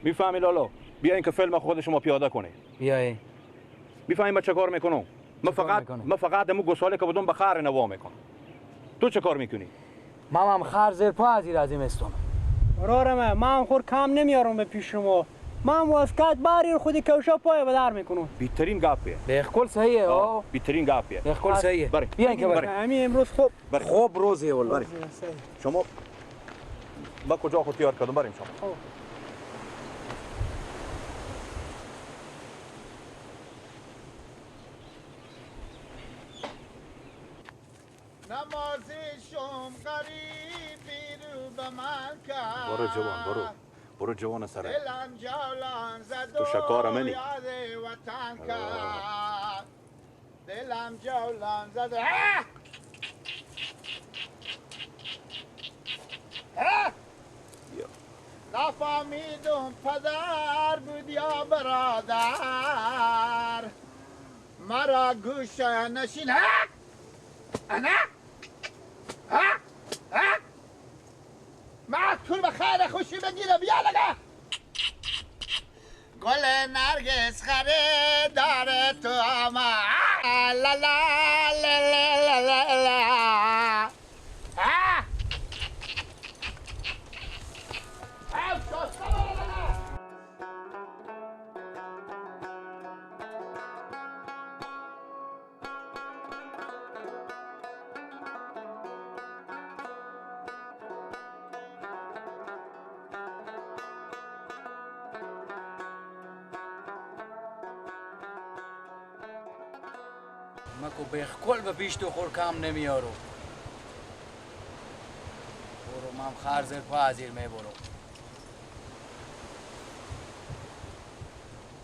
میفهمی لالا؟ بیاین که فیلم خود شما پیاده کنی. بیای. میفهمی من چه کار میکنم؟ من فقط امو گساله که بدون به خر نوا میکنم. تو چه کار میکنی؟ من هم خر زیر پا از این استم. برارم من خور کم نمیارم به پیش شما. من واسکت باری خودی کوشا پای بدر میکنم. بیترین گپیه. بالکل صحیحه. بیترین گپیه. بالکل صحیحه. بیاین که بریم. همین امروز خوب. خوب روزه والله. شما با کجا خود تیار کردم بریم شما. برو جوان برو. برو جوان سره. تو شکار منی. دلم جولان زد. نفهمیدم پدر بود یا برادر، مرا گوشه نشین. انا معتون به خیر خوشی بگیره. بیا لگه گل نرگس خریدار تو آمد. لا لا لا لا لا لا. مکو بخکل به پیش تو خور کم نمیارو. برو مم خر زیر پا ازیر می برو.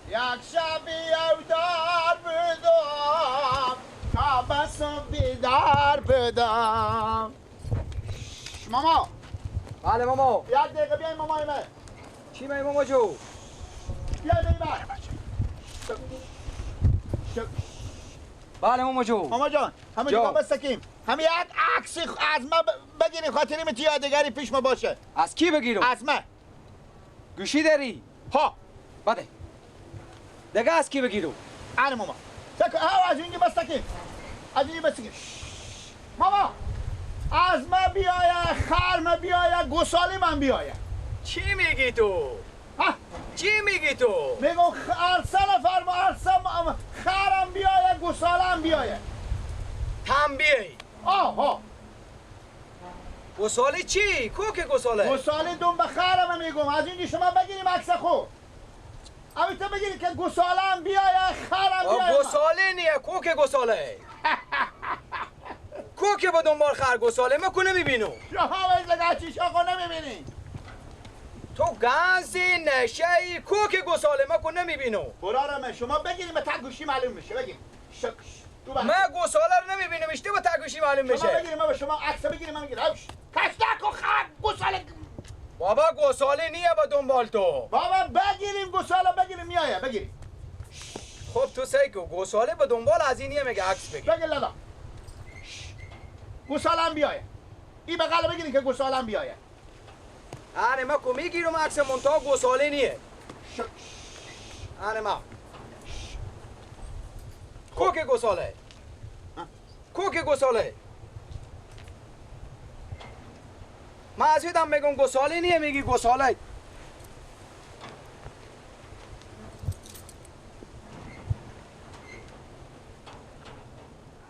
یک شبی اودار بودم تا بسم بیدار بودم. ماما. بله ماما. یک دقیقه بیای مامای من. چی می ماما جو؟ بیای بیم. بله ماما جو. ماما جان همه جا بستکیم. همه یک عکسی از ما بگیریم خاطریم تو یادگاری پیش ما باشه. از کی بگیرم؟ از ما. گوشی داری؟ ها. بده. دیگه از کی بگیرم؟ آره ماما. تک ها از اینجا بستکیم. از اینجا بستکیم. ماما از ما بیایه، خر ما بیایه، گسالی من بیایه. چی میگی تو؟ ها؟ چی میگی تو؟ میگم ارسه نفر ارسه خرم بیایه، گسالم بیایه. تم بیایی. آها. گساله چی؟ کو که گساله؟ گساله دوم به خرم میگم. از اینجا شما بگیریم عکس خود. امی تو بگیری که گسالم بیایه، خرم بیایه. گساله نیه، کو که گساله؟ کو که با دنبال خر گساله ما کو نمیبینم. شما لگه چی شما نمیبینی؟ تو گنزی نشهی کو که گساله ما کو نمیبینم. برارم شما بگیریم به تگوشی معلوم میشه. بگیریم. من گساله رو نمیبینم، اشته با تگوشی معلوم میشه. شما بگیریم، من به شما عکس بگیریم، من میگیرم. کش نکن خر گساله. بابا گساله نیه با دنبال تو. بابا بگیریم گساله بگیریم میایه بگیریم. خب تو سعی کن گساله با دنبال از این نیه میگه عکس بگیر. بگیر لالا. گسالم بیایه. این بغل بگیریم که گسالم بیایه. آره ما کو میگیرم عکس منتها گساله نیه. آره ما. کو که گساله؟ کو که گساله؟ من از یادم میگم گساله نیه میگی گساله.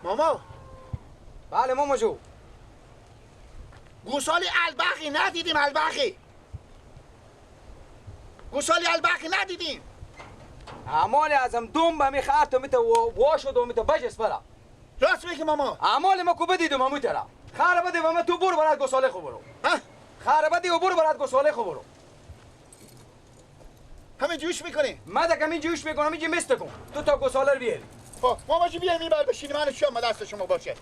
ماما. بله ماما جو. گوسالی البخی ندیدیم. البخی گوسالی البخی ندیدیم. اعمال ازم دوم به می خرط میته وا شد و میته بجس برا. راست میگی ماما. اعمال ما کو بدیدم همو ترا. خر بده و من تو برو برات گوساله خو برو. خر بده و برو برات گوساله خو برو. همه جوش میکنی؟ من دکم این جوش میکنم اینجا مست کن. تو تا گوساله رو بیاری. خب ماما جی بیایم این بر بشینیم من شما دست شما باشه.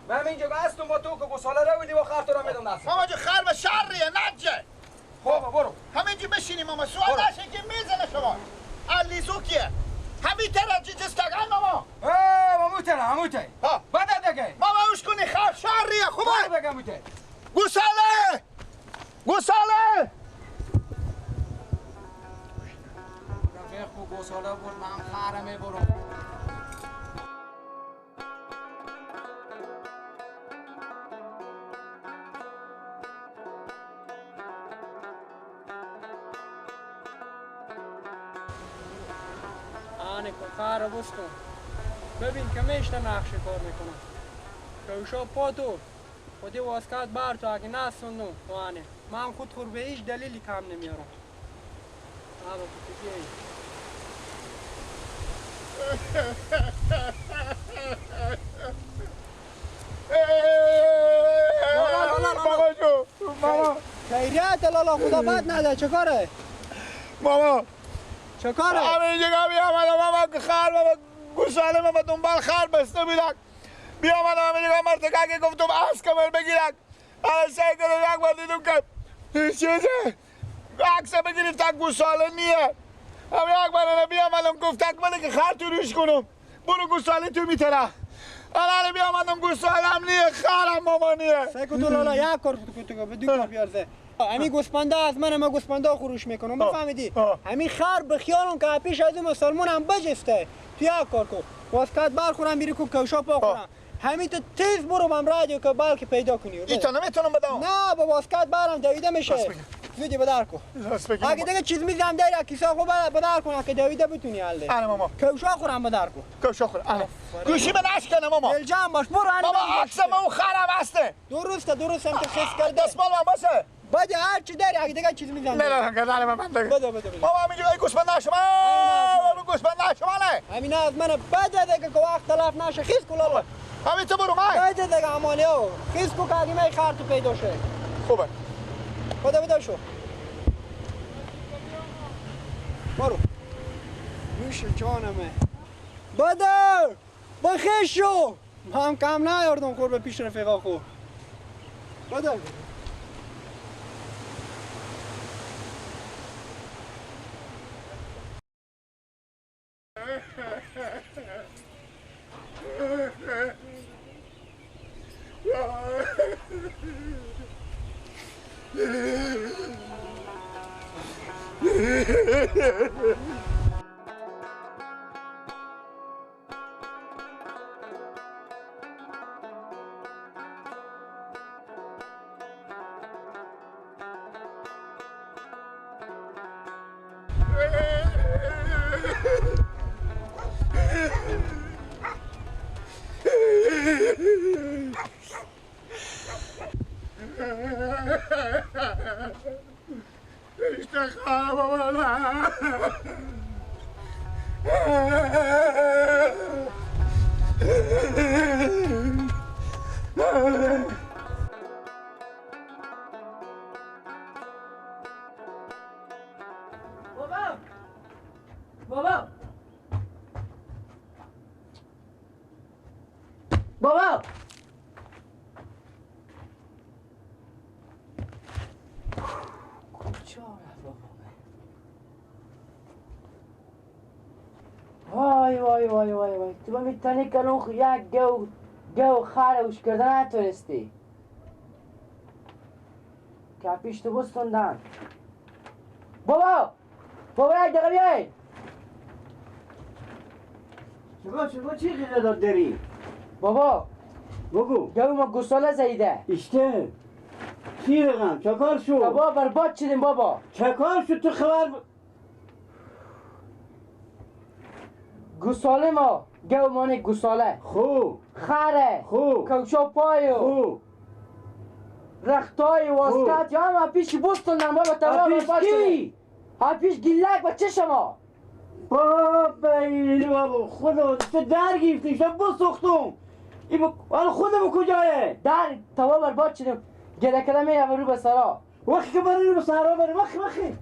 من اینجا هستم با تو که گوساله رو بودی و خر تو رو میدم دست. ماما جو خر به شریه نجه. خب برو. همینجا بشینیم ماما سوال نشه که میزنه شما. علیزو کیه؟ همین ترا جیجس تگن ماما. مامو ترا همو تر. ها. بده دیگه. ماما اوش کنی خر شریه خوبه. بگم تر. گوساله! گوساله! گوساله بر من خره میبرم. آنه کو خره بستون. ببین که میشتم نقشه کار میکنم. کوشا پاتو خودی واسکت بر تو اگه نسوندم آنه من خود خور به هیچ دلیلی کم نمیارم. آبا تو بیایی. بابا جو ماما خیریت لالا خدا بد نده. چه کاره؟ ماما چه کاره؟ همینجا بیامدم ماما خر بابا گوساله ما دنبال خر بسته بودک. بیامدم همینجا مرتکه که گفتم از کمر بگیرک. الان سعی کردم یک بار دیدم که چیزه عکس بگیریم تا گوساله نیه. هم یک بار بیامدم گفتک بله که خر تو روش کنم برو گوساله تو میتره. الان بیامدم گوسالم نیه خرم ماما نیه. سعی کن تو لالا یک کار تو به دو کار بیارزه. همی گوسپنده از من ما گوسپنده خروش میکنم بفهمیدی؟ همی خر به خیالم که پیش از اون مسلمان هم بجسته. تو یک کار کن واسکت برخورم بیری کو کوشا پا خورم. همین تو تیز برو بم رادیو که بلکه پیدا کنی. ایتا نمیتونم بدم. نه با واسکت برم دویده میشه. زودی بدر کن. اگه دیگه چیز میزم داری کیسه خو بدر کن اگه دویده بتونی حله. آره ماما. کوشا خورم بدر کن. کوشا خورم. آره. گوشی به نشکنه ماما. دلجان باش برو. ماما عکسم اون خرم هسته. درسته درسته که خس کرده. دستمال من باشه. بده هر چی داری اگه دیگه چیز میزم. نه نه نه نه من بده بده بده. ماما میگه ای گوسفند نشما. گوسفند نشما نه. همین از من بده دیگه که وقت تلف نشه. خیس کن لالا. همین تو برو من. بده دیگه امالیو. خیس کو که اگه خر تو پیدا شه. خوبه. بده بده شو. برو. نوش جانمه. بده. بخیش شو. من کم نیاردم خور به پیش رفیقا خو. بده. بابا بابا کجا رفت بابا؟ وای وای وای وای وای تو میتونی کنون یک گو گو خر اوش کردن نتونستی که پیش تو بستوندن. بابا بابا یک دقیقه بیای. چگاه چی غیره داد داری؟ بابا بگو گو ما گساله زیده اشته چی رقم؟ چه کار شد؟ بابا برباد شدیم بابا. چه کار شد تو خبر؟ گساله ما گو مانه گساله خوب خره خوب کوچا پایو خوب رختای واسکت یا هم پیش بستوندن بابا. تمام برباد شدیم. ها پیش گیلک با چه شما؟ بابا ایلی بابا خدا تو در گیفتی شب بسوختم. حالا خودم کجایه؟ در تمام برباد شدیم. گله کردم میره رو به سرا. وقتی که برای رو به سرا بره وقتی وقتی